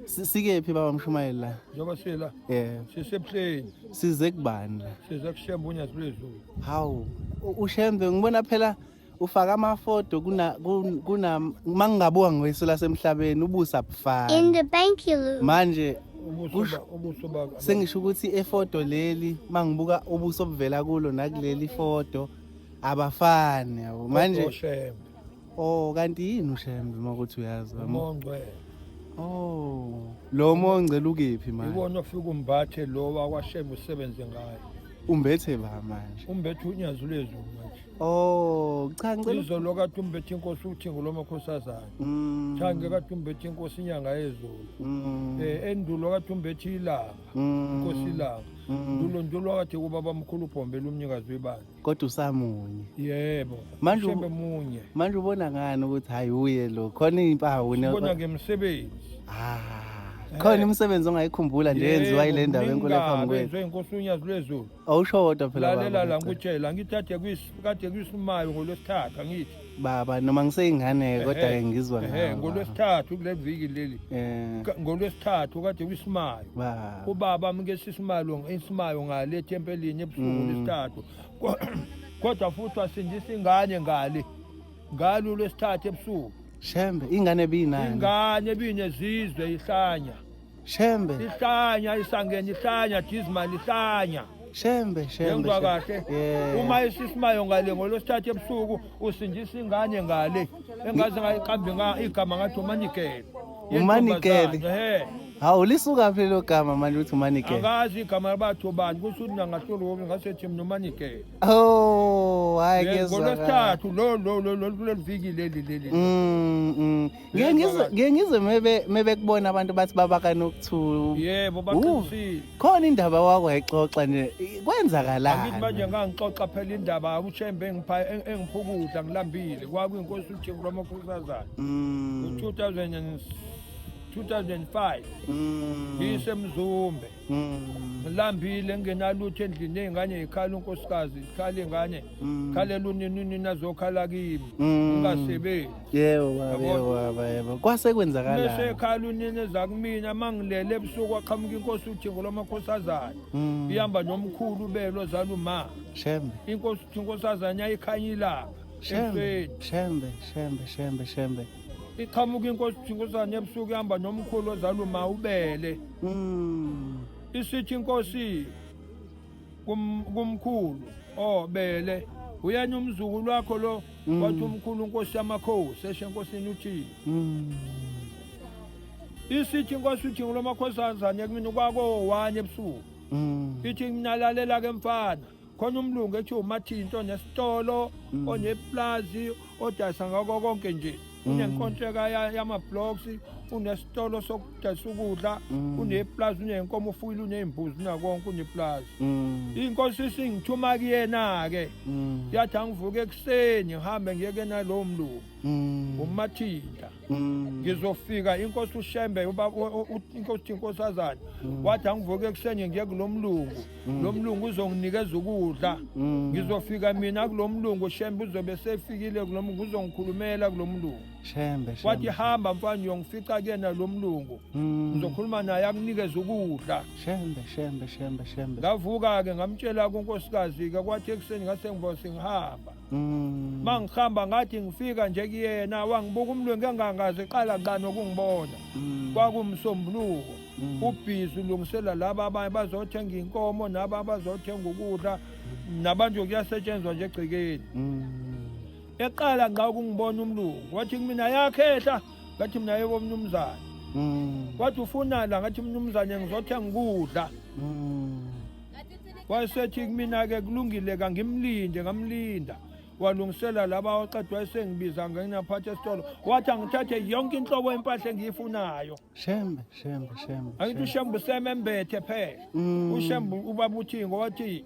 Sikephi baba Mshumayeli la? Njengoba sila Yeah. sisebuhleni. Size kubani la? Size kuShembe uNyazi lwezulu. Hawu, uShembe ngibona phela ufaka amafoto kuna mangingabuka ngweso lasemhlabeni ubusa bufana. In the bank you lose. Manje ubuso ba sengisho ukuthi efoto leli mangibuka ubuso obuvela kulo nakuleli foto abafani yabo. Manje uShembe. Oh, kanti yini uShembe uma ukuthi uyazi? Umongcwele. Oh, lo mongcele ukephi manje? Iwona ofika umbathe lo wakwaShembe usebenze ngayo. Umbethe ba manje? Umbethe unyazi lwezulu manje. Oh, cha ngicela. Izolo kade umbethe inkosi uThingo lomakhosazana. Cha ngeke kade umbethe inkosi inyanga yezulu. Eh endulo kade umbethe ilanga. Inkosi ilanga. Ndulo ndulo kade kubaba mkhulu uBhombela umnikazi webandla. Kodwa usamunye. Yebo. Manje Shembe munye. Manje ubona ngani ukuthi hayi uye lo? Khona izimpawu ne. Ubona ngemsebenzi. Ah. Khona imisebenzi ongayikhumbula nje yenziwa ile ndawo enkulu ephambi kwethu. Yenziwa inkosi uNyazi lwezulu. Awusho wodwa phela baba. Lalela la ngikutshela ngithi kade kwis kade kwisimayo ngolwesithathu angithi. Baba noma ngiseyingane kodwa ke ngizwa ngawe. Ehe ngolwesithathu kule viki leli. Eh. Ngolwesithathu kade kwisimayo. Baba. Ubaba mke sisimalo isimayo ngale ethempelini ebusuku ngolwesithathu. Kodwa futhi wasindisa ingane ngale. Ngalo lwesithathu ebusuku. Shembe ingane ebinani? Ingane ebinezizwe ihlanya. Shembe. Ihlanya isangene ihlanya Dizman ihlanya. Shembe shembe. Ngizwa kahle. Uma isisimayo ngale ngolwesithathu ebusuku usindisa ingane ngale engaze ngayiqambi nga igama ngathi umanikele. Umanikele. Ehe. Hawu lisuka phi lelo gama manje uthi umanikele? Angazi igama labathi ubani kusho ukuthi nangahlolo ngasethi mina umanikele. Oh, hayi kezwa. Ngolwesithathu lo lo lo lo kuleli viki leli leli. Ngeke ngizwe ngeke ngizwe mebe mebekubona abantu bathi baba kaNokuthula. Yebo baqinisile. Khona indaba wakho wayixoxa nje kwenzakalani? Angithi manje ngangixoxa phela indaba uShembe engipha engipha ukudla ngilambile kwakuyinkosi uJingo lwamakhosazana. Ngo-2000 2005 ngisemzumbe ngilambile ngingenalutho endlini ney'ngane yikhala unkosikazi zikhala iy'ngane khalela unini unini azokhala kimi ngingasebenzi Yebo baba, yebo baba, yebo. Kwase kwenzakalani? Bese ekhala unini eza kumina mangilele ebusuku waqhamuka inkosi uThingo lwamakhosazana. Ihamba nomkhulu ubelo ozala uma. Shembe. Inkosi uThinkosazana yayikhanya ilanga. Shembe, shembe, shembe, shembe, shembe. Iqhamuka inkosi uThinkosazana ebusuku ihamba nomkhulu ozala uma ubele. Isithi inkosi kumkhulu oh bele uyena umzukulu wakho lo wathi umkhulu inkosi yamakhosi esho enkosini uthini isithi inkosi uthi ngilamakhosazane kumina kwako wanye ebusuku ithi mina lalela ke mfana khona umlungu ethi umathinto nesitolo oneplazi odayisa ngako konke nje unenkontreka yama-blocks unesitolo sokudayisa ukudla uneplazi uney'nkomo ufuyile uney'mbuzi unakonke uneplazi inkosi isingithuma kuyena-ke yathi angivuke ekuseni ngihambe ngiye kuyena lowo mlungu umathinta ngizofika inkosi ushembe inkosi inkosazana wathi angivuke ekuseni ngiye kulo mlungu lo mlungu uzonginikeza ukudla ngizofika mina kulo mlungu shembe uzobe sefikile kulo mlungu uzongikhulumela kulo mlungu shembe wathi hamba mfana uyongifica kuyena lo mlungu ngizokhuluma naye akunikeze ukudla shembe shembe shembe shembe ngavuka-ke ngamtshela kunkosikazi-ke kwathi ekuseni ngase ngivuka sengihamba Mangihamba ngathi ngifika nje kuyena wangibuka umlungu engangazi qala ngqa nokungibona. Kwakumsombuluko. Ubhizi ulungisela laba abanye bazothenga inkomo naba abazothenga ukudla nabantu kuyasetshenzwa nje egcekeni. Eqala ngqa ukungibona umlungu wathi kumina yakhehla ngathi mina yebo mnumzane. Wathi ufuna la ngathi mnumzane ngizothenga ukudla. Wayesethi kumina-ke kulungile kangimlinde ngamlinda walungisela laba waqeda wayesengibiza ngenaphatha esitolo wathi angithathe yonke inhlobo yempahla engiyifunayo shembe shembe shembe angithi ushembe usemembethe phela ushembe ubaba uthingo wathi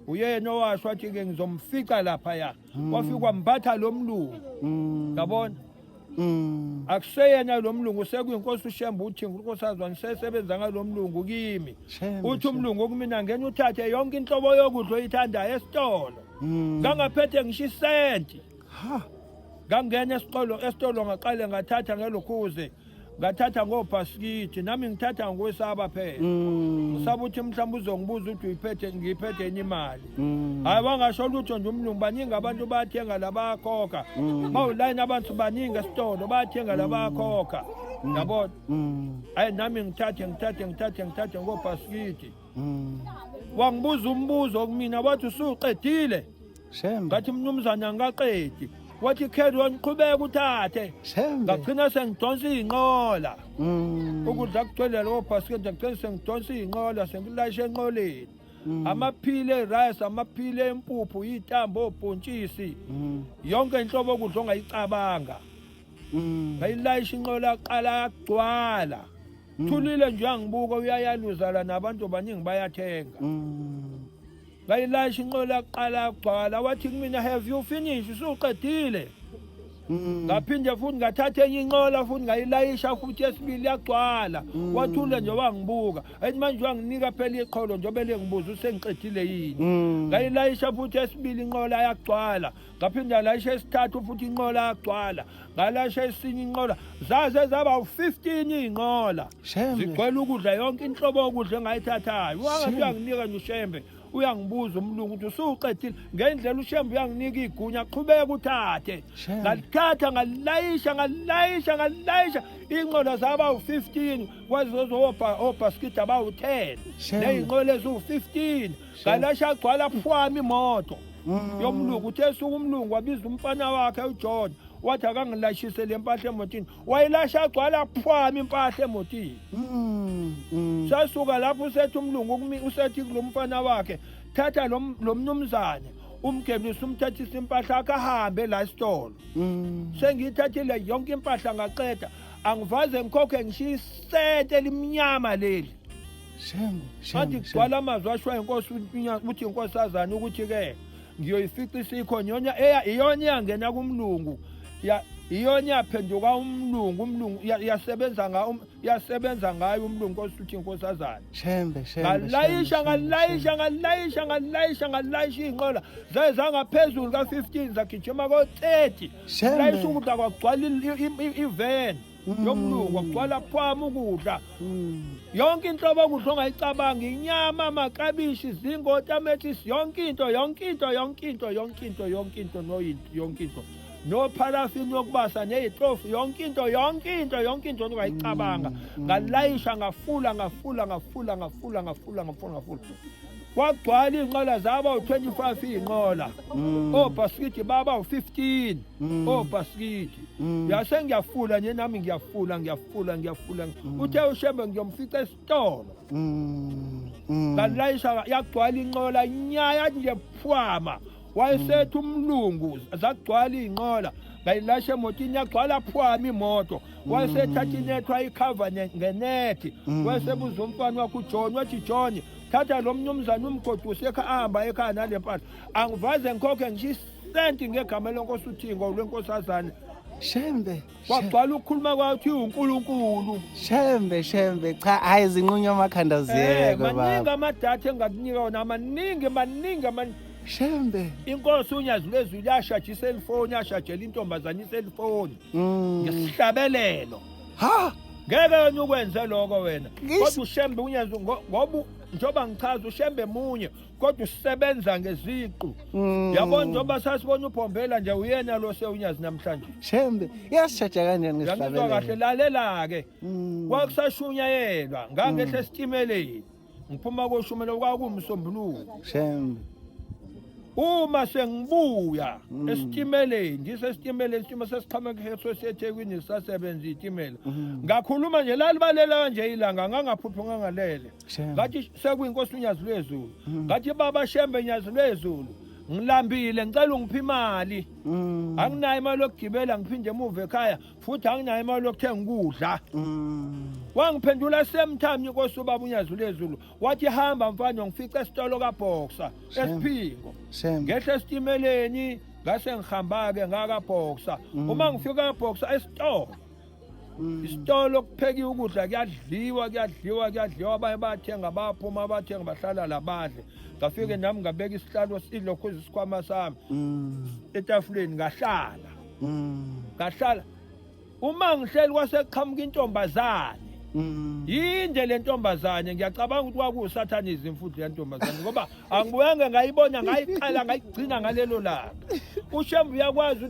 uyena owasho wathi-ke ngizomfica laphaya wafika wambatha lo mlungu yabona Akuseyena lo mlungu sekuyinkosi uShembe uthi unkosazana usesebenza ngalo mlungu kimi. Uthi umlungu kumina ngena uthathe yonke inhlobo yokudla oyithandayo esitolo. Ngangaphethe ngisho isenti. Ha. Ngangena esitolo esitolo ngaqale ngathatha ngelokhuze. Ngathatha ngobhasikidi, nami ngithatha ngokwesaba phela. Ngisaba ukuthi mhlawumbe uzongibuza ukuthi uyiphethe, ngiyiphethe enye imali. Hayi, wangasho lutho nje umlungu. Baningi abantu bayathenga la, bayakhokha. Bawulayini abantu baningi esitolo, bayathenga la, bayakhokha, yabona. Hayi, nami ngithathe, ngithathe, ngithathe, ngithathe ngobhasikidi. Wangibuza umbuzo kumina, wathi, "Usuqedile?" Shembe. Ngathi, "Mnumzane, angikaqedi." Wathi, "Carry on, qhubeka uthathe." Shembe. Ngagcina sengidonsa iy'nqola. Ukudla kugcwele lowo bhasikidi, ngagcina sengidonsa iy'nqola, sengilayisha enqoleni. Amaphile e-rice, amaphile empuphu, iy'tambo, obhontshisi, yonke inhlobo yokudla ongayicabanga. Ngayilayisha inqola, yaqala yagcwala. Thulile nje uyangibuka, uyayaluza la, nabantu baningi bayathenga. Ngayilayisha inqola, yaqala yagcwala. Wathi kumina, "Have you finished? Usuqedile?" Ngaphinde futhi ngathatha enye inqola futhi, ngayilayisha futhi esibili, yagcwala. Wathule nje wangibuka. Ayithi manje wanginika phela iqholo njengoba lengibuza usengiqedile yini. Ngayilayisha futhi esibili inqola, yagcwala. Ngaphinde ngalayisha esithathu futhi inqola, yagcwala. Ngalayisha esinye inqola, zaze zaba u-15 iy'nqola. Shembe. Zigcwele ukudla, yonke inhlobo yokudla engayithathayo. Wangathi uyanginika nje uShembe, uyangibuza umlungu ukuthi usuqedile. Ngendlela uShembe uyanginika igunya, qhubeka uthathe. Shembe. Ngalithatha, ngalayisha, ngalayisha, ngalayisha iy'nqola, zaba u-15, kwazozo obhasikidi abawu-10. Shembe. Ney'nqola eziwu-15 ngalayisha, agcwala phwama imoto yomlungu. Uthe esuka umlungu, wabiza umfana wakhe uJohn, wathi akangilayishise le mpahla emotini. Wayilasha, agcwala phwama impahla emotini. Sasuka lapho, usethi umlungu usethi kulo mfana wakhe, "Thatha lo mnumzane, umgebise, umthathise impahla yakhe, ahambe la esitolo." Sengiyithathile yonke impahla, ngaqeda, angivaze ngikhokhe ngishiya isente elimnyama leli. Shembe. Ngathi Shembe. Shembe. kugcwala amazwi ashiwa inkosi uthi inkosazane ukuthi-ke ngiyoyifica isikhona iyona eya, iyona iyangena kumlungu, ya iyona yaphenduka umlungu, umlungu yasebenza nga yasebenza ngayo umlungu, inkosi uthi inkosazane. Shembe, Shembe. Ngalayisha, Shembe, ngalayisha, Shembe. ngalayisha, ngalayisha, ngalayisha iy'nqola, zaye zangaphezulu ka-15, zagijima ko-30. Shembe. Layisha ukudla, kwagcwala iveni yomlungu, kwagcwala phwama ukudla. Yonke inhlobo yokudla ongayicabanga, inyama, amakabishi, zingotamatisi, yonke into, yonke into, yonke into, yonke into, yonke into, noyinto, yonke into, nopharafini yokubasa, ney'tofu, yonke into, yonke into, yonke into ongayicabanga. Ngalayisha, ngafula, ngafula, ngafula, ngafula, ngafula, ngafula, ngafula, kwagcwala iy'nqola, zaba u-25 iy'nqola. Obhasikidi baba u-15 obhasikidi. Yase ngiyafula nje nami, ngiyafula, ngiyafula, ngiyafula. Uthe uShembe ngiyomfica esitolo. Ngalayisha, yagcwala inqola nyaya nje phwama. Wayesethi umlungu zagcwala iy'nqola, ngayilasha emotini, yagcwala phwama imoto. Wayesethatha inethi, wayikhava ngenethi. Wayesebuza umfana wakhe uJohn, wathi, "John, thatha lo mnumzane umgoduse ekhaya, ahamba ekhaya nale mpahla. Angivaze ngikhokhe ngisho isenti ngegama lenkosi uThingo lwenkosazane." Shembe. Kwagcwala ukukhuluma kwayo, uthi uNkulunkulu. Shembe, Shembe, cha, hayi, zinqunywa amakhanda ziyeke Maningi baba. amadatha engakunika wona, maningi, maningi, maningi. Shembe. Inkosi uNyazi lwezulu yashaja iselifoni, yashajela intombazane iselifoni ngesihlabelelo. Ha! Ngeke wena ukwenze lokho wena. Ngisho- Kodwa uShembe uNyazi, ngoba njengoba ngichaza, uShembe munye kodwa usebenza ngeziqu. Yabona, njengoba sasibona uBhombela nje, uyena lo sewunyazi namhlanje. Shembe, iyasishaja kanjani Uyangizwa kahle? ngesihlabelelo? Lalela-ke. Kwakusashunyayelwa, ngangehla esitimeleni ngiphuma koshumela, kwakuwumsombuluko. Shembe. Uma sengibuya esitimeleni, ngisesitimeleni, isitimela sesiqhamuka eSethekwini, sisasebenza itimela. Ngakhuluma nje, lalibalela kanje ilanga, ngangaphuphi, ngangalele. Shembe. Ngathi sekuyinkosi uNyazi lwezulu, ngathi, "Baba Shembe, Nyazi lwezulu, ngilambile, ngicela ungiphe imali. Anginayo imali yokugibela ngiphinde emuva ekhaya, futhi anginayo imali yokuthenga ukudla." Wangiphendula same time inkosi ubaba uNyazi lwezulu, wathi, "Hamba mfana, ngifica esitolo kaBoxer." Shembe. Esiphingo. Shembe. Ngehla esitimeleni, ngase ngihamba-ke ngakaBoxer. Uma ngifika kaBoxer esitolo, isitolo kuphekiwe ukudla, kuyadliwa, kuyadliwa, kuyadliwa, abanye bayathenga, bayaphuma, bathenga, bahlala la badle. Ngafike nami ngabeka isihlalo, ilokhu isikhwama sami etafuleni, ngahlala. Ngahlala. Uma ngihleli kwase kuqhamuka intombazane. Yinde le ntombazane, ngiyacabanga ukuthi kwakuwusathanism futhi le ntombazane, ngoba angibuyange ngayibona, ngayiqala ngayigcina ngalelo langa. UShembe uyakwazi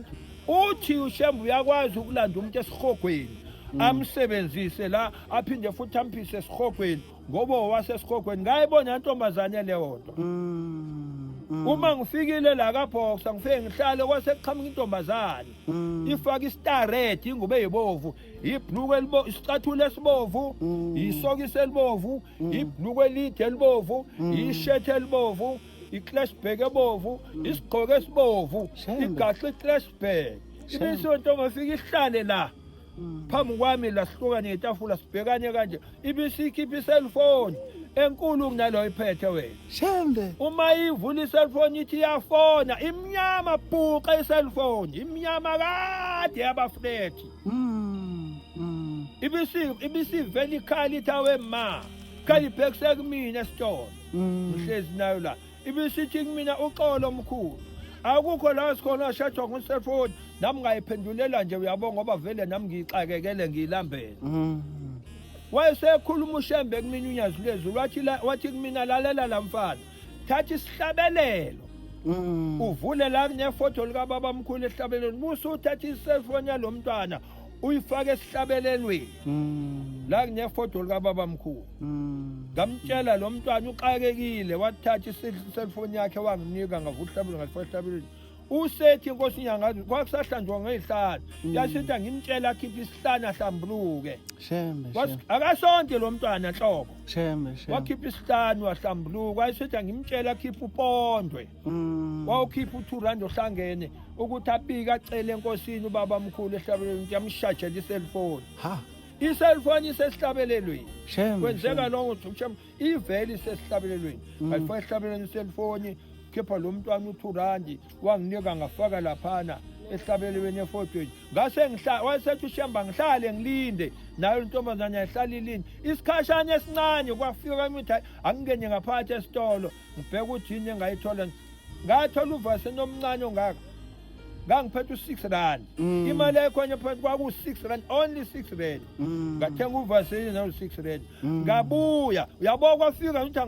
ukuthi uthi uShembe uyakwazi ukulanda umuntu esihogweni, amsebenzise la, aphinde futhi amphise esihogweni, ngoba owasesihogweni. Ngayibona intombazane leyo nto. Uma ngifikile la kaBoxer, ngifike ngihlale, kwase kuqhamuka intombazane, ifake istar red, ingubo eyibovu, ibhluku elibo, isicathulo esibovu, isokisi elibovu, ibhluku elide elibovu, ishirt elibovu, iclash bag ebovu, isigqoko esibovu, Shembe. igaxe iclash bag. Shembe. Ibisonto ntombazane ihlale la phambi kwami la, sihlukane ngetafula, sibhekane kanje, ibisikhipha iselfoni enkulu kunalo iphethe wena. Shembe. Uma ivula iselfoni, ithi iyafona, imnyama bhuqa iselfoni, imnyama kade yaba-flat. Ibisivele ikhala, ithi, "Awe ma," khala ibhekise kumina esitolo. Ngihlezi nayo la, ibisithi kumina, "Uxolo omkhulu, akukho la sikhona washajwa ngeselfoni." Nami ngayiphendulela nje, uyabo, ngoba vele nami ngiyixakekele, ngiyilambele. Wayesekhuluma uShembe kumina uNyazi Lwezulu, wathi wathi kumina, "Lalela la mfana, thatha isihlabelelo, uvule la kunefoto likababa mkhulu esihlabelelweni, buse uthatha iselfoni yalo mntwana, uyifake esihlabelelweni la kunefoto likababa mkhulu." Ngamtshela lo mntwana uxakekile, wathatha iselfoni yakhe wanginika, ngavula ihlabelelo, ngalifaka esihlabelelweni. Usethi inkosi iNyanga, kwakusahlanjwa ngezihlanu, yasithi angimtshela akhiphe isihlanu ahlambuluke. Shembe. Shembe. Akasonke lo mntwana nhlobo. Shembe, shembe. Wakhipha isihlanu wahlambuluka. Wayesithi angimtshela akhiphe upondwe. Wawukhipha u-2 rand ohlangene, ukuthi abike acele enkosini ubaba mkhulu ehlabelweni ukuthi amshajele iselfoni. Ha. Iselfoni isesihlabelelweni. Shembe. Kwenzeka Shembe. lokho ukuthi uShembe ivele isesihlabelelweni. Ngayifaka esihlabelelweni iselfoni, khipha lo mntwana u-2 rand, wanginika, ngafaka laphana esihlabelelweni efotweni. Ngase ngihla, wayesethi uShemba ngihlale ngilinde, nayo intombazane yayihlala ilinde isikhashana esincane. Kwafika imithi, hayi, angingene ngaphakathi esitolo ngibheke ukuthi yini engayithola. Ngathola uvaseni omncane ongaka, ngangiphethe u-6 rand. Imali ekhona phakathi kwaku-6 rand, only 6 rand. Ngathenga uvaselini nawu-6 rand. Ngabuya, uyabo, kwafika ukuthi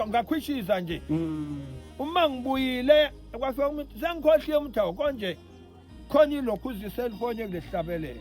ngakhwishiza nje. Uma ngibuyile kwafika umuntu, sengikhohliwe umuntu, awu konje khona ilokhu iselfoni ekulehlabelelo.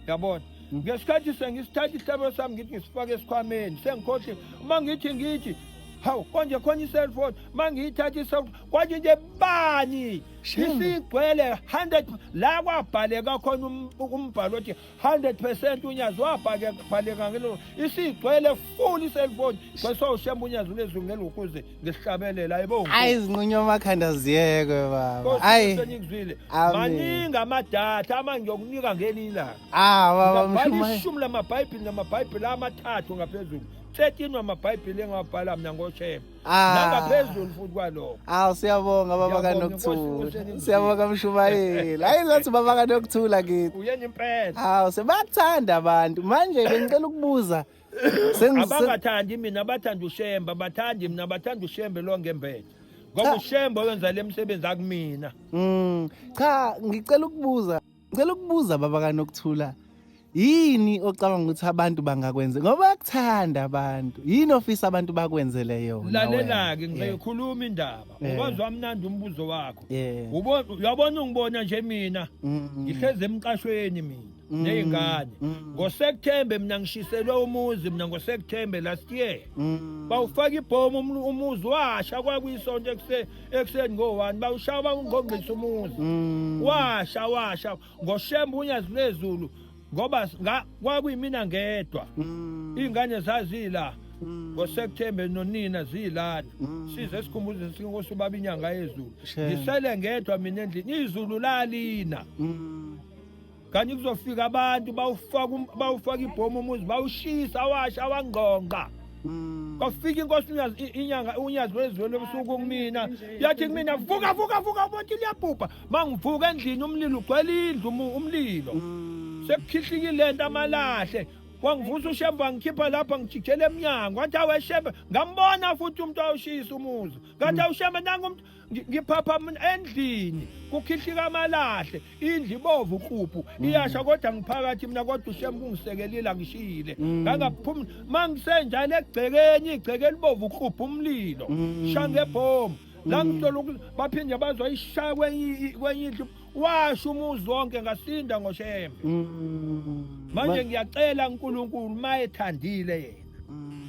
Yabona, ngesikhathi sengisithatha isihlabelo sami, ngithi ngisifake esikhwameni, sengikhohliwe. Uma ngithi hawu konje khona iselfoni, uma ngiyithatha iselfoni, kwathi nje bani, Shembe. isigcwele 100 la kwabhaleka khona umbhalo othi 100% uNyazi, wabhaleka ngelo, isigcwele full iselfoni, kwesiwa uShembe uNyazi Lwezulu ngelokuze ngesihlabelela, ayibo. Ayi, zinqunywa amakhanda ziyekwe baba. Ayi. Sengikuzwile. Amen. Maningi amadatha ama ngiyokunika ngelinye ilanga. Ah baba. Ngabhala Mshumayeli. 10 lamabhayibheli, namabhayibheli amathathu ngaphezulu, 13 wamabhayibheli engawabhala mina ngoShembe. Ah. Nangaphezulu futhi kwalokho. Awu, siyabonga baba Ngiyabonga, kaNokuthula. Inkosi ikuseni. Siyabonga mshumayeli. Hayi, zathi baba kaNokuthula kithi. Uyena impela. Awu, sebakuthanda abantu. Manje bengicela ukubuza. Abangathandi mina, abathanda uShembe, abathandi mina, abathanda uShembe lo ngembethe, ngoba Cha. uShembe owenza le msebenzi akumina. Cha, ngicela ukubuza. Ngicela ukubuza baba kaNokuthula. Yini ocabanga ukuthi abantu bangakwenza? Ngoba bayakuthanda abantu. Yini ofisa abantu bakwenzele yona? Lalela-ke, wena? ngizoyikhuluma indaba. Ukwazi wamnandi umbuzo wakho. Uyabona, ungibona nje mina, ngihlezi emqashweni mina ney'ngane. NgoSeptember mina ngishiselwe umuzi mina, ngoSeptember last year. Bawufaka ibhomu umuzi washa, kwakuyisonto ekuseni ngo-1, bawushaya bawungqongqisa umuzi. Washa, washa ngoShembe uNyazi Lwezulu, ngoba kwakuyimina ngedwa. Iy'ngane zazila ngoSeptember nonina zilana. Size sikhumbuze sinkosi ubaba iNyanga Yezulu. Shame. Ngisele ngedwa mina endlini, izulu lalina. Kanti kuzofika abantu bawufaka ibhomu umuzi, bawushisa, washa wangqongqa. Kwafika inkosi uNyazi, iNyanga uNyazi Lwezulu ebusuku kumina, yathi kumina, "Vuka, vuka, vuka, ubona liyabhubha." Mangivuka endlini, umlilo ugcwele indlu, umlilo. Sekukhihlikile lento amalahle. Wangivusa uShembe, wangikhipha lapha, ngijikele emnyango, wathi, "Awe Shembe." Ngambona futhi umuntu awushisa umuzi. Ngathi, "Awushembe, nangu umuntu." Ngiphapha mina endlini kukhihlika amalahle, indlu ibovu quphu iyasha, kodwa ngiphakathi mina, kodwa uShembe ungisekelile angishile. Ngangaphuma mangisenjalo egcekeni, igceke elibovu quphu, umlilo shangebhomu la ngithola ukuthi baphinde bazoyishaya kwenye indlu, washo umuzi wonke, ngasinda ngoShembe. Manje ngiyacela uNkulunkulu uma ethandile yena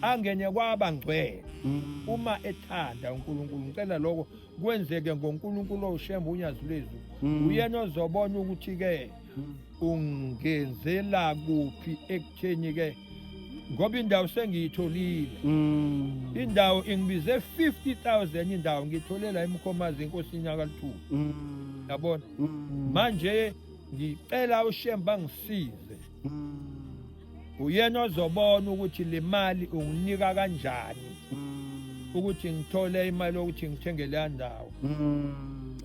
angene kwaba ngcwele, uma ethanda uNkulunkulu, ngicela lokho kwenzeke ngoNkulunkulu oShembe uNyazi lwezulu. Uyena ozobona ukuthi ke ungenzela kuphi ekutheni ke, ngoba indawo sengiyitholile. Indawo ingibize 50,000, indawo ngiyitholela eMkhomazi enkosini yakaLuthuli. Yabona? Manje ngicela uShembe angisize. Uyena ozobona ukuthi le mali unginika kanjani ukuthi ngithole imali yokuthi ngithenge leya ndawo.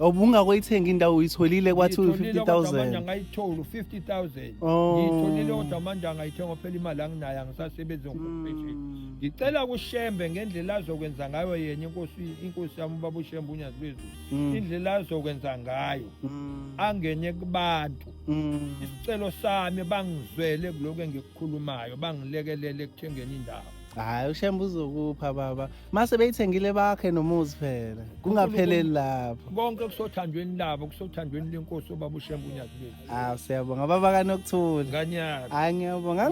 Obungakoyithenga indawo uyitholile kwathiwa Ngiyitholile kodwa manje 50,000. angayitholi 50,000. Oh. Ngiyitholile kodwa manje angayithenga, phela imali anginayo, angisasebenzi ngokuphesheni. Ngicela kuShembe ngendlela azokwenza ngayo yena inkosi yami ubaba uShembe uNyazi lwezulu. Indlela azokwenza ngayo angene kubantu. Isicelo sami, bangizwele kuloko engikukhulumayo, bangilekelele ekuthengeni indawo. Hayi, uShembe uzokupha baba. Mase beyithengile bakhe nomuzi phela. Kungapheleli lapho. Konke kusothandweni labo, kusothandweni lenkosi obaba uShembe uNyazi lwezulu. Ah, siyabonga baba kaNokuthula. Nganyaka. Hayi, ngiyabonga.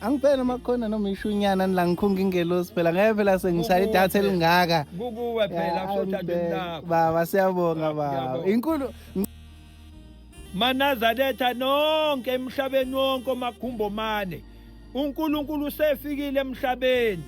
Angiphe noma khona noma ishunyana la ngikhunga ingelosi phela, ngeke phela sengishaya idatha elingaka. Kukuwe phela, kusothandweni lakho. Baba, siyabonga baba. Ngiyabonga. Inkulu. Manazaretha nonke emhlabeni wonke omagumbo mane, uNkulunkulu usefikile emhlabeni,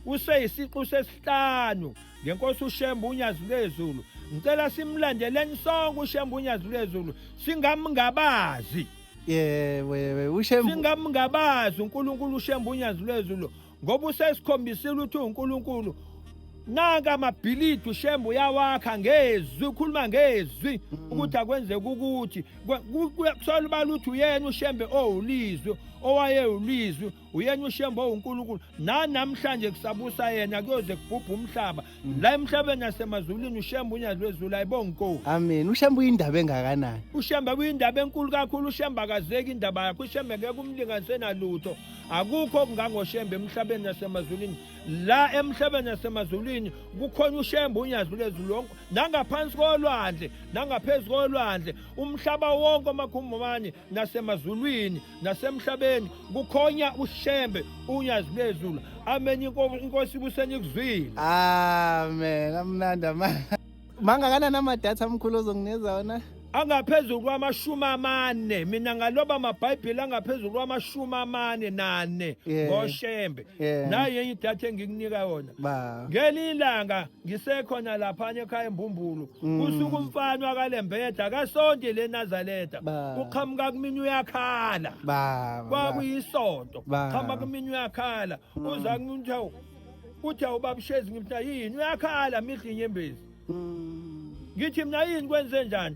useyisiqu sesihlanu ngenkosi uShembe uNyazi lwezulu. Ngicela simlandeleni sonke uShembe uNyazi lwezulu, singamngabazi. Yebo yebo, uShembe. Singamngabazi uNkulunkulu uShembe uNyazi lwezulu, ngoba usesikhombisile ukuthi uNkulunkulu. Nanka amabhilidi uShembe uyawakha ngezwi, ukhuluma ngezwi ukuthi akwenzeke ukuthi kusolubala ukuthi uyena uShembe owulizwi, owayewulizwi, uyena uShembe owuNkulunkulu. Nanamhlanje kusabusa yena kuyoze kubhubhe umhlaba la emhlabeni nasemazulwini. uShembe uNyazi lwezulu, ayibonga inkosi. Amen. UShembe uyindaba engakanani? uShembe kuyindaba enkulu kakhulu. uShembe akazeki indaba yakhe, uShembe ngeke umlinganise nalutho. Akukho okungangoShembe emhlabeni nasemazulwini. La emhlabeni nasemazulwini kukhona uShembe uNyazi lwezulu wonke, nangaphansi kolwandle nangaphezu kolwandle, umhlaba wonke omakhumane, nasemazulwini nasemhlabeni kukhonya uShembe uNyazi lwezulu. Amen. Inkosi ibuseni kuzwile. Amen. Amnandi ama. Mangakanani amadatha amkhulu ozonginikeza wona? Angaphezulu kwama-40. Mina ngaloba amabhayibheli angaphezulu kwama-44 ngoShembe. Nayo enye idatha engikunika yona. Ba. Ngelinye ilanga ngisekhona laphana ekhaya eMbumbulu, usuku umfana wakalembeda akasonti le Nazaretha, Ba. uqhamuka kumina uyakhala. Ba. Kwakuyisonto. Ba. Qhamuka kumina uyakhala, uza kumina uthi, "Hawu," uthi, "Awu baba Shezi." Ngithi, "Yini?" Uyakhala, mihla inyembezi. Ngithi mina, "Yini, kwenze njani?"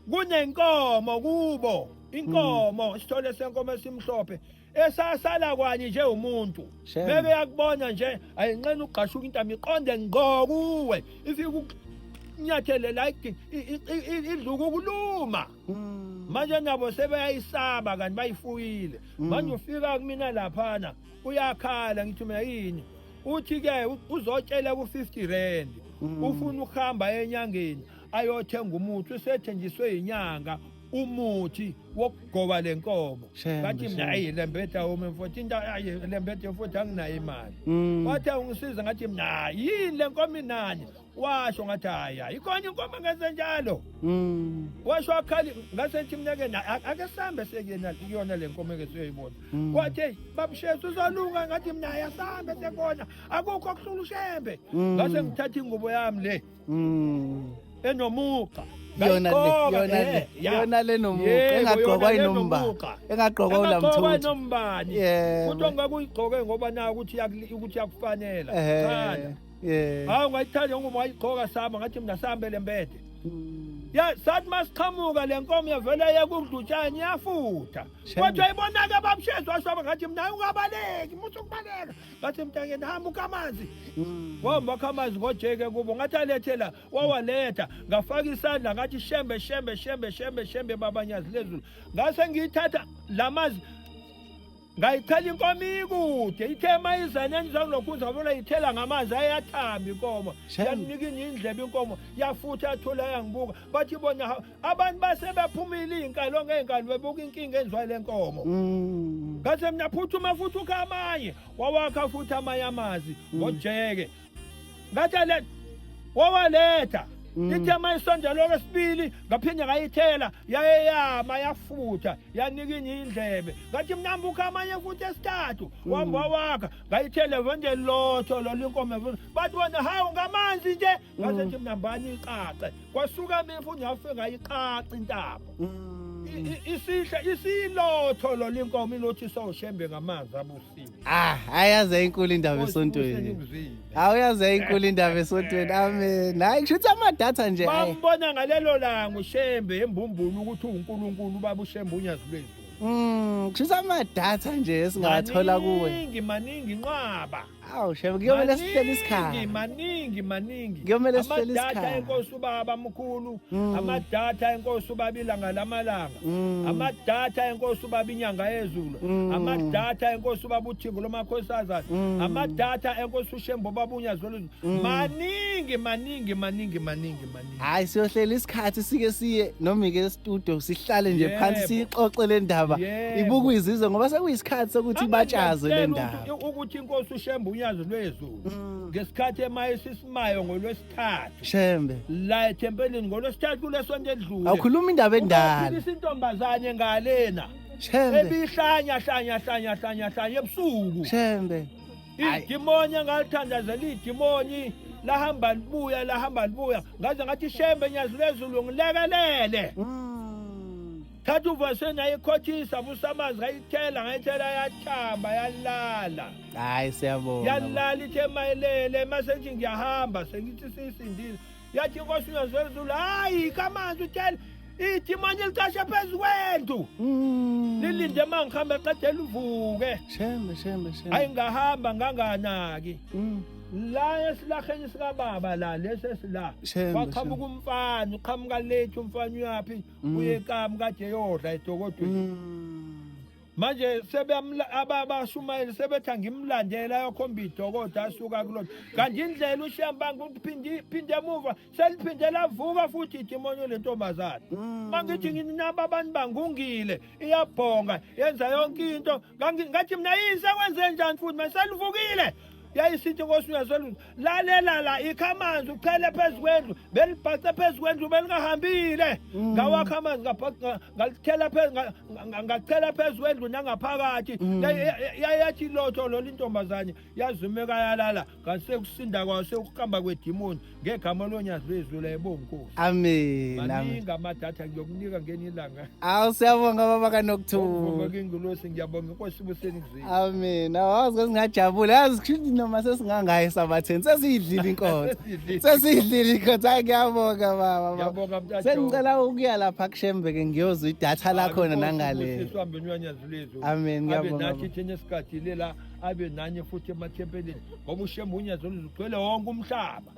Kunenkomo kubo, inkomo, isithole senkomo esimhlophe esasala kwanye nje umuntu. Shame. Beke yakubona nje, ayinqena ugqashuka intamo, iqonde ngqo kuwe, ifike ukunyathele la idluka ukuluma. Manje nabo sebeyayisaba kanti bayifuyile. Manje ufika kumina laphana uyakhala, ngithi mina, "Yini?" Uthi ke uzotshela ku-50 rand, ufuna ukuhamba enyangeni ayothenga umuthi, usethenjiswe inyanga umuthi wokugoba lenkomo. Shame, Ngathi mina, shame. "Ayi lembetha wami mfowethu, into ayi lembetha mfowethu, anginayo imali." Wathi, "Ungisiza." Ngathi mina, "Yini le nkomo, inani?" Washo, ngathi, "Hayi, hayi, ikhona inkomo engenze njalo." Washo akhali, ngase ngithi mina ke, ake sihambe sekuyena kuyona le nkomo eke siyoyibona. Wathi, "Hey baba Shesu, uzolunga." Ngathi mina, "Ayasambe sekona, akukho kuhlula uShembe." Ngase ngithatha ingubo yami le enomugqa. Yona le, Ngayigqoka, yona le, ya. yona le nomugqa Yebo, engagqokwa yona le inomba, nomugqa. engagqokwa Engagqokwa ulamthuthu. nombani. Futhi ongeke uyigqoke ngoba na ukuthi ukuthi yakufanela. Thanda. Hawu, ngayithanda ngoba wayigqoka, samba. Ngathi mina, "Sambe lembede." Ya sathi masiqhamuka le nkomo yavele yekudla utshani yafutha. Kodwa ibona-ke babshezi washo ngathi mina ungabaleki musa ukubaleka. Ngathi mntangeni hamba ukha amanzi. Wahamba wakha amanzi ngojeke kubo ngathi alethe la wawaletha ngafaka isandla ngathi shembe shembe shembe shembe shembe babanyazi lezulu. Ngase ngiyithatha lamanzi ngayichela inkomo ikude ithe mayizane enizangilokhunza ngabona ithela ngamanzi ayathamba inkomo yanika indlebe inkomo yafutha yathula yangibuka bathi bona abantu basebephumile iy'nkalo ngey'nkalo bebuka inkinga enziwa le nkomo mm. ngase mina phuthuma futhi ukha amanye wawakha futhi amanye amanzi mm. ngojeke ngathi ale wawaletha mm. ithe uma isondela okwesibili ngaphinde ngayithela yayeyama yafutha yanika inye indlebe ngathi mnamba ukha amanye futhi esithathu mm. wamba wawakha ngayithela vende lotho lolu inkomo bathi bona hawu ngamanzi nje ngaze mm. nje mnambani iqaqe kwasuka mina futhi ngafike ngayiqaqa intamo isihle isilotho lolu inkomo ilothi sowushembe ngamanzi abusiwe Ah, ayaze inkulu indaba esontweni. Awuyaze inkulu indaba esontweni. Amen. Hayi kusho ukuthi amadatha nje. Bambona ngalelo langa uShembe embumbulu ukuthi uNkulunkulu ubaba uShembe unyazi lwezulu. Kusho ukuthi amadatha nje esingathola kuwe. Maningi maningi inqwaba. Awu Shembe kuyomele sihlele isikhathi. Maningi maningi. Kuyomele sihlele isikhathi. Amadatha enkosi ubaba mkhulu, amadatha enkosi ubaba ilanga lamalanga, amadatha enkosi ubaba inyanga yezulu, amadatha enkosi ubaba uthingo lomakhosazana, amadatha enkosi uShembe ubaba unyazi lwezulu. Maningi maningi maningi maningi maningi. Hayi siyohlela isikhathi sike siye noma ike studio sihlale nje phansi siyixoxe le ndaba ibukwe izizwe ngoba sekuyisikhathi sokuthi ibatshazwe le ndaba ukuthi inkosi uShembe unyazi lwezulu mm. ngesikhathi emayisisimayo ngolwesithathu Shembe la ethempelini ngolwesithathu kulesonto edlule awukhuluma indaba endala intombazane ngalena Shembe ebihlanya hlanya hlanya hlanya hlanya ebusuku Shembe Idimoni engalithandazela idimoni lahamba libuya lahamba libuya ngaze ngathi shembe nyazi lezulu ngilekelele mm. thatha uvaseni ayikhothisa busa amanzi ngayithela ngayithela yathamba yalala hayi siyabonga yalala ithe mayelele mase ngithi ngiyahamba sengithi siyisindile yathi inkosi uyazwezulu hayi kamanzi utshela ithi manje licashe phezu kwendlu mm. lilinde uma ngihambe qede livuke shembe shembe shembe hayi ngahamba nganganaki mm. la esilaheni sikababa la lesi esila kwaqhamuka umfana uqhamuka late umfana uyaphi mm. uye ekamu kade eyodla edokodweni manje sebeyamla ababashumayeli sebethi angimlandela ayokhomba idokodo asuka kulona kanti indlela ushiyambanga ukuthi phinde emuva seliphinde lavuka futhi idimoni lentombazane mm. mangithi nginaba abantu bangungile iyabhonga yenza yonke into ngathi mina yini sekwenze njani futhi maselivukile yayisithi inkosi uyazwela lalela la ikha amanzi uchele phezu kwendlu belibhace phezu kwendlu belingahambile mm. ngawakha amanzi ngalithela phezu ngachela phezu kwendlu nangaphakathi mm. yayathi lotho lolu intombazane yazumeka yalala kanti sekusinda kwayo sekuhamba kwedimoni ngegama lonyazi lwezulu ayibonga inkosi amen maningi amadatha ngiyokunika ngenye ilanga awu siyabonga baba kanokuthula ngingulosi ngiyabonga inkosi ibuseni kuzini amen awazi singajabula yazi kushuthi noma sesingangayi esabatheni sesiyidlile inkonzo sesiyidlile inkonzo hayi ngiyabonga baba ngiyabonga mntaka sengicela ukuya lapha kushembe ke ngiyozwa idatha lakhona nangale amen ngiyabonga nathi thina esigadile la abe nanye futhi emathempelini ngoba ushembe unyazi oluzugcwele wonke umhlaba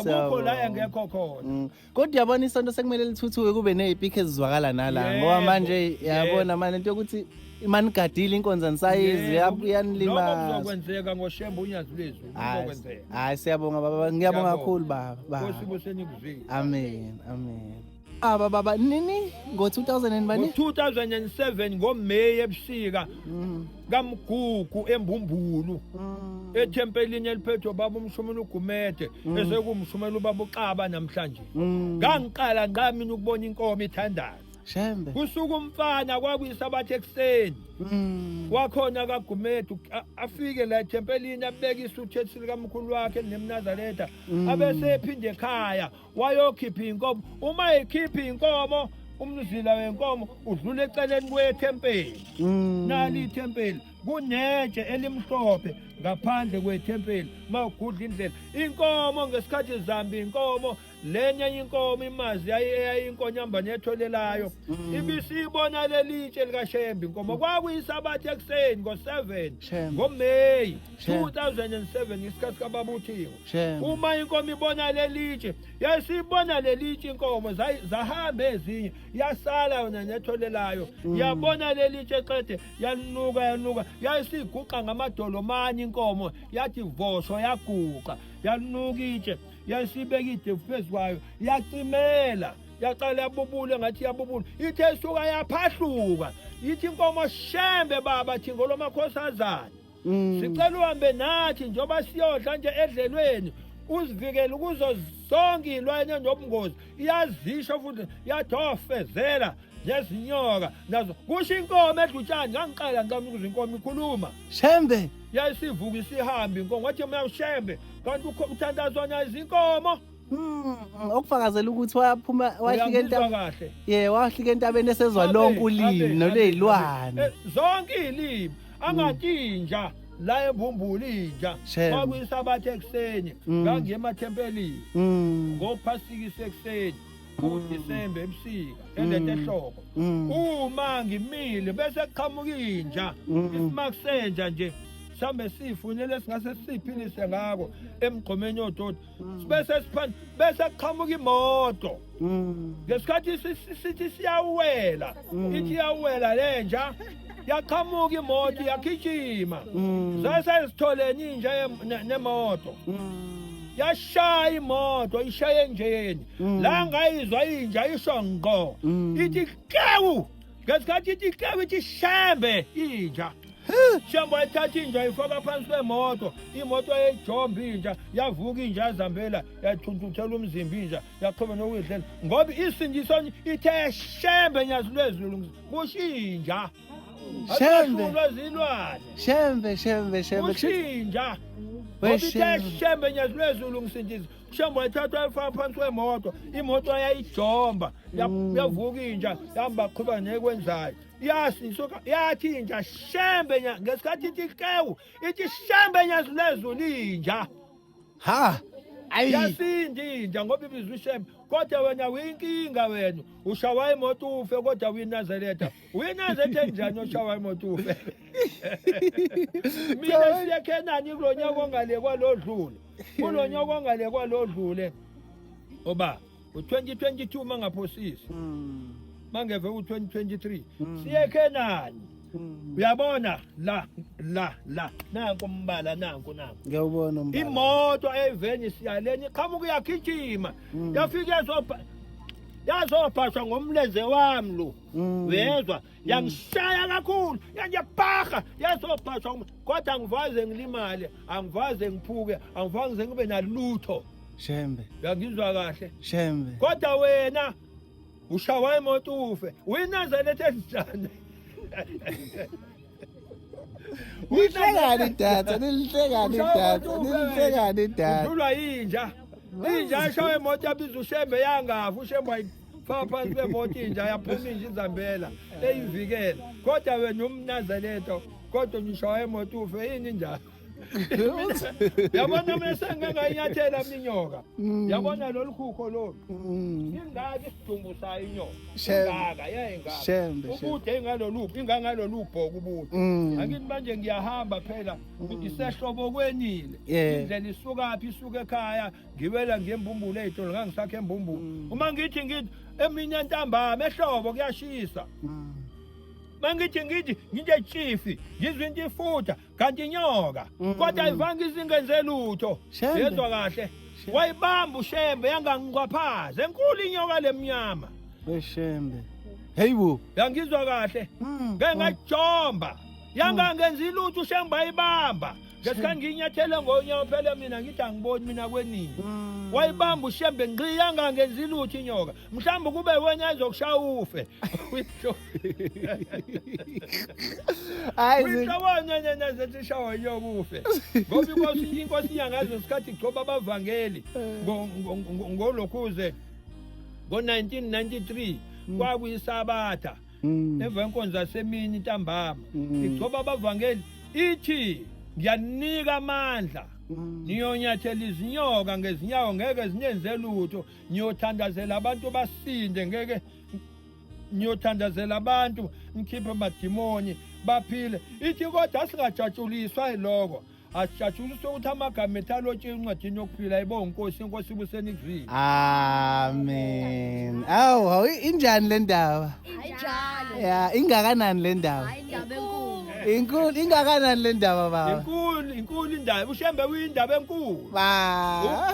akukho la engekho khona mm. Kodwa uyabona isonto sekumele lithuthuke kube nezipikhi ezizwakala nala ngoba manje yabona manje into yokuthi manigadile inkonzo anisayizwi iyanilimaza. Lokho kuzokwenzeka ngoshembe unyazi lwezulu kuzokwenzeka. Hayi siyabonga baba ngiyabonga kakhulu baba. Baba. Nkosi ibuseni Amen. Amen. Aba baba nini ngo 2000 and bani? Ngo 2007 ngo May ebusika. Mm. KaMgugu eMbumbulu. Mm. Ethempelini eliphethwe baba umshumela uGumede mm. esekuwumshumela ubaba uXaba namhlanje. Ngangiqala ngqa mina ukubona inkomo ithandaza. Shembe. Kusuka umfana kwakuyisabatha ekuseni. Wakhona kaGumede afike la ethempelini abeke isuthethisi likamkhulu wakhe nemNazaretha abese ephinde ekhaya wayokhipha inkomo uma ekhipha inkomo umzila wenkomo udlula eceleni kwethempeli mm. nali ithempeli kunetshe elimhlophe ngaphandle kwethempeli mawugudla indlela inkomo ngesikhathi zihamba inkomo Lenye inkomo imazi yayinkonyamba netholelayo ibisibona lelitshe likaShembe inkomo. Kwakuyisabatha ekuseni ngo-7 ngoMeyi 2007, isikhathi kababa uThingo. Uma inkomo ibona lelitshe, yayisibona lelitshe inkomo, zahamba ezinye, yasala yona netholelayo. Yabona lelitshe qede yanuka yanuka, yayisiguqa ngamadolo manye inkomo, yathi vosho yaguqa, yanuka itshe, yayisibeka idevu phezu kwayo, yacimela, yaqala yabubula ngathi yabubula, ithe isuka yaphahluka, ithi inkomo, "Shembe baba Thingo lomakhosazana, sicela uhambe nathi njengoba siyodla nje edlelweni, uzivikele kuzo zonke iy'lwane nobungozi." Iyazisho futhi yathofezela nezinyoka nazo, kusho inkomo edla utshani. Ngangiqala ngicama ukuze inkomo ikhuluma. Shembe. Yayisivuka isihambi inkomo, wathi mina, "Shembe, kanti uthandazwa izinkomo." Okufakazela ukuthi waphuma wafika Uyangizwa entabeni. kahle? Yeah, wafika entabeni esezwa lonke ulimi noleyilwane. Zonke iy'limi, angathi inja la embumbulu inja. Shembe. Kwakuyisabatha ekuseni, ngangiye emathempelini ngophasikisa ekuseni uDisemba ebusika elethe ehlobo. Uma ngimile bese kuqhamuka inja, isimakusenja nje, mhlambe sifunele singase siphilise ngako emgqomeni yodoti, bese siphansi, bese kuqhamuka imoto. Ngesikhathi sithi siyawela, ithi iyawela lenja, yaqhamuka imoto yagijima. Sasesitholeni inja nemoto, yashaya imoto, ishaye enjeni. La ngayizwa inja isho ngqo, ithi kewu. Ngesikhathi ithi kewu, ithi "Shembe," inja, Shembe wayithatha inja ayifaka phansi kwemoto, imoto yayijomba inja, yavuka inja yazambela, yathuntuthela umzimba inja, yaqhubeka nokuyidlela ngoba isindiso ithe, "Shembe nyazi lwezulu," kusho inja. Shembe. Ahlulwa zilwane. Shembe, Shembe, Shembe. Kusho inja We ngoba ithe, Shembe. "Shembe nyazi lwezulu ngisindisa." Shembe wayithatha wayifaka phansi kwemoto, imoto yayijomba, yavuka inja, yahamba qhuba nekwenzayo, yasinsuka yathi inja, "Shembe ngesikhathi ithi kewu, ithi, "Shembe nyazi lwezulu," inja. Ha. Ayi. Yasinda inja ngoba ibizwa uShembe. Kodwa wena uyinkinga, wena ushawa imoto ufe, kodwa uyinazaretha. Uyinazaretha enjani oshawa imoto ufe? Mina siye Khenani kulo nyaka ongale kwalodlule, kulo nyaka ongale kwalodlule, oba u-2022 mangaphosisi, mangeve u-2023, siye Khenani. Uyabona la la la, nanku umbala, nanku nanku. Ngiyawubona umbala. Imoto eveni siyaleni iqhamuka iyagijima, yafika yazobhashwa ngomlenze wami lo. Uyezwa, yangishaya kakhulu, yangiyapaha, yazobhashwa kodwa angivaze ngilimale, angivaze ngiphuke, angivaze ngibe nalutho. Shembe. Uyangizwa kahle? Shembe. Kodwa wena ushawa imoto ufe, uyinazaretha enjani? Lihlekani idatha, lihlekani idatha, lihlekani idatha. Udlulwa yinja, inja eshawa imoto yabiza uShembe, yangafa. uShembe wayifaka phansi kwemoto inja, yaphuma inja izambela eyivikela. Kodwa wena umnazaretha, kodwa ngishawa imoto ufe, yini njalo? Yabona mina sengingayinyathela mina inyoka. Yabona lolu khukho lolu, ingaka isidumbu sayo inyoka. Shembe. Ingaka yayingaka. Shembe, Shembe. Ubude ingalolu, ingangalolu bhoko ubude. Angithi manje ngiyahamba phela isehlobo kwenile. Indlela isukaphi? Isuka ekhaya, ngiwela ngembumbulu ey'tolo, ngangisakhe embumbulu. Uma ngithi eminye ntambama ehlobo kuyashisa, mangithi ngithi nginje chifi, ngizwe into ifutha, kanti inyoka. Kodwa ayivange izingenze lutho. Shembe. Yezwa kahle, wayibamba uShembe yangangiqwaphaza, enkulu inyoka lemnyama. Weshembe. Hey bo. Yangizwa kahle? Ngeke ngajomba, yangangenzi lutho, uShembe ayibamba ngesikhathi nginyathele ngonyawo phela mina ngithi angiboni mina kweningi. Wayibamba uShembe ngqi, yangangenzi lutho inyoka. Mhlawumbe kube wena ezokushaya ufe. Hayi Uyicabanga nje ishawa inyoka ufe, ngoba inkosi inyangazi ngesikhathi igcoba abavangeli ngolokhuze ngo-1993, kwakuyisabatha emva kwenkonzo yasemini ntambama, igcoba abavangeli, ithi, "Ngiyanika amandla." Niyonyathela izinyoka ngezinyawo ngeke zinenze lutho. Niyothandazela abantu basinde ngeke niyothandazela abantu nikhiphe amadimoni baphile. Ithi kodwa asingajatshuliswa yiloko. Asijatshuliswe ukuthi amagama ethu alotshiwe encwadini yokuphila ayibonga inkosi inkosi ibuseni ikuzwile. Amen. Awu, hawu injani le ndaba? Ayinjalo. Ya, ingakanani le ndaba? Hayi indaba enkulu. Inkulu, ingakanani le ndaba baba? Inkulu, inkulu indaba. Ushembe uyindaba enkulu. Ba.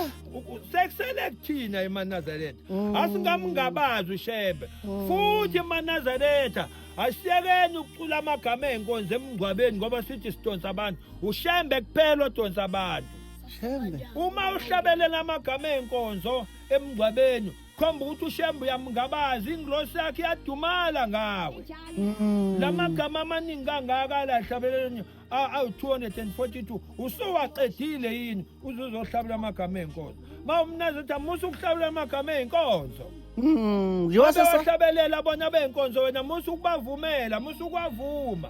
Sekusele kuthina emaNazaretha. Asingamngabazi uShembe. Futhi emaNazaretha asiyekeni ukucula amagama ey'nkonzo emngcwabeni ngoba sithi sidonsa abantu. UShembe kuphela odonsa abantu. Shembe. Uma uhlabelela amagama ey'nkonzo emngcwabeni khomba ukuthi uShembe uyamngabaza ingilosi yakhe iyadumala ngawe. La magama amaningi kangaka la hlabeleleni awu-242 usuwaqedile yini uze uzohlabela amagama ey'nkonzo? Ma umnazaretha musa ukuhlabela amagama ey'nkonzo. Njengoba bona bey'nkonzo wena musa ukubavumela, musa ukwavuma.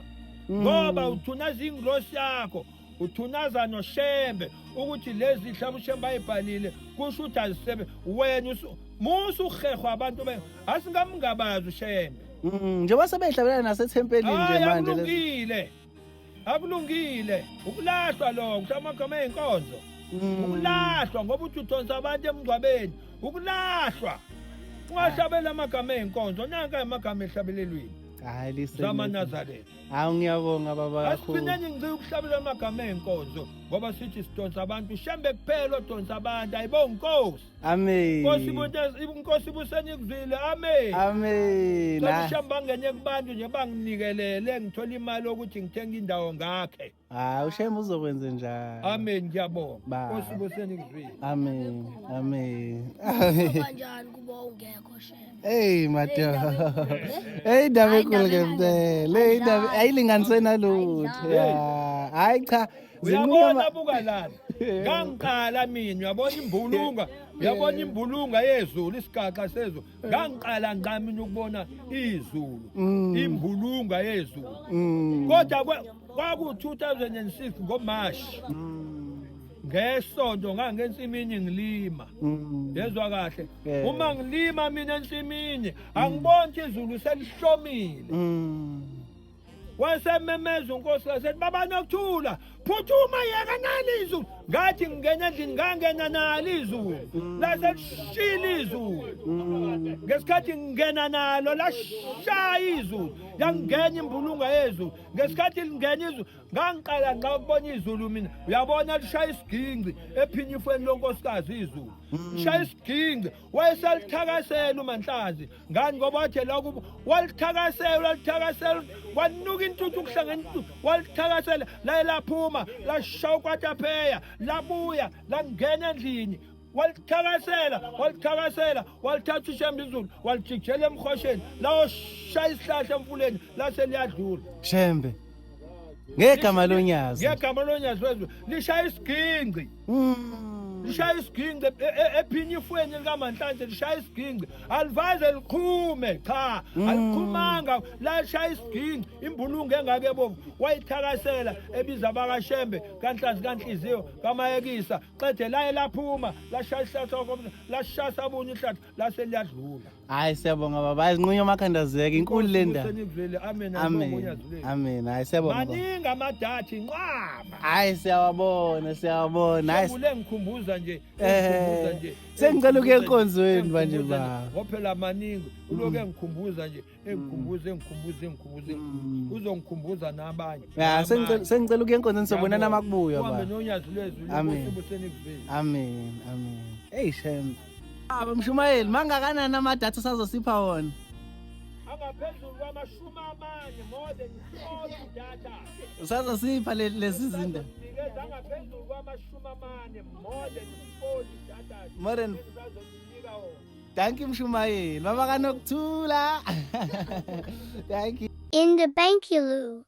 Ngoba uthunaza ingilosi yakho, uthunaza noShembe ukuthi lezi hlaba uShembe ayibhalile kusho ukuthi azisebe wena musa ukuhehwa abantu asingamngabazi uShembe. Njengoba sebeyihlabelela nasethempelini nje manje. Akulungile. Akulungile ukulahlwa lokho kusho amagama ey'nkonzo. Ukulahlwa ngoba uthi udonsa abantu emngcwabeni. Ukulahlwa. Ungahlabela amagama ey'nkonzo nanka amagama ehlabelelweni. Hayi lise. ZamaNazaretha. Hawu ngiyabonga baba kakhulu. Asigcineni ngicela ukuhlabela amagama ey'nkonzo ngoba sithi sidonsa abantu uShembe kuphela odonsa abantu ayibonga inkosi. Amen. Inkosi ibuseni ikuzwile. Amen. Amen. Cela uShembe bangene kubantu nje banginikelele ngithola imali yokuthi ngithenge indawo ngakhe. Hayi uShembe uzokwenza njalo. Amen ngiyabonga. Inkosi ibuseni ikuzwile. Amen. Amen. Kanjani kuba ungekho Shembe? Hey madoda. Hey indaba enkulu ngempela. Hey indaba ayilinganiswe nalutho. Hayi cha. Uyabona buka lana. Ngangiqala mina uyabona imbulunga, uyabona imbulunga yezulu isigaxa sezulu. Ngangiqala ngqa mina ukubona izulu, imbulunga yezulu. Kodwa kwaku 2006 ngoMarch. Ngesonto ngangensimini ngilima. Yezwa kahle. Uma ngilima mina ensimini angiboni izulu selihlomile. Wasememeza uNkosi wasethi baba nokuthula phuthuma yeka nali izulu. Ngathi ngingena endlini ngangena nalo izulu. Laselishila izulu. Ngesikhathi ngingena nalo lashaya izulu. Yangena imbulunga yezulu. Ngesikhathi lingena izulu ngangiqala nqa ukubona izulu mina. Uyabona lishaya isiginci ephinyifweni lonkosikazi izulu. Lishaya isiginci wayeselithakasela uManhlanzi. Ngani ngoba wathi la kubo walithakasela walithakasela wanuka intuthu kuhlangena intuthu walithakasela laye laphuma lashaya ukwatapheya labuya langena endlini walithakasela walithakasela walithatha uShembe izulu walijikijela emhosheni lawoshaya isihlahla emfuleni lase liyadlula. Shembe ngegama lonyazi, ngegama lonyazi lwezulu lishaya isiginci. Lishaya isiginci ephinyifweni likaManhlanhla lishaya isiginci alivaze liqhume cha aliqhumanga lashaya isiginci imbulungu engake ebovu wayithakasela ebiza abakaShembe kaNhlanzi kaNhliziyo kaMayekisa qede laye laphuma lashaya isihlahla lashaya sabunye ihlahla lase liyadlula. Hayi siyabonga baba, hayi zinqunywa amakhanda zeke inkulu le ndaba. Amen. Amen. Amen. Hayi siyabonga. Maningi amadathi inqwaba. Hayi siyawabona, siyawabona. Hayi ngule ngikhumbuza nje, ngikhumbuza nje. Sengicela ukuya enkonzweni manje baba. Ngoba phela maningi, uloke ngikhumbuza nje, engikhumbuza engikhumbuza engikhumbuza. Uzongikhumbuza nabanye. Ya sengicela ukuya enkonzweni sobonana makubuya baba. Uhambe nonyazi lwezulu Amen. Amen. Amen. Hey Shem. Baba Mshumayeli, mangakanani amadatha usazosipha wona? Angaphezulu kwama-40 more than 40 data. Usazosipha lezi zinto. Nikeza angaphezulu kwama-40 more than 40 data. More than Thank you Mshumayeli. Baba kaNokuthula. Thank you. In the bank you.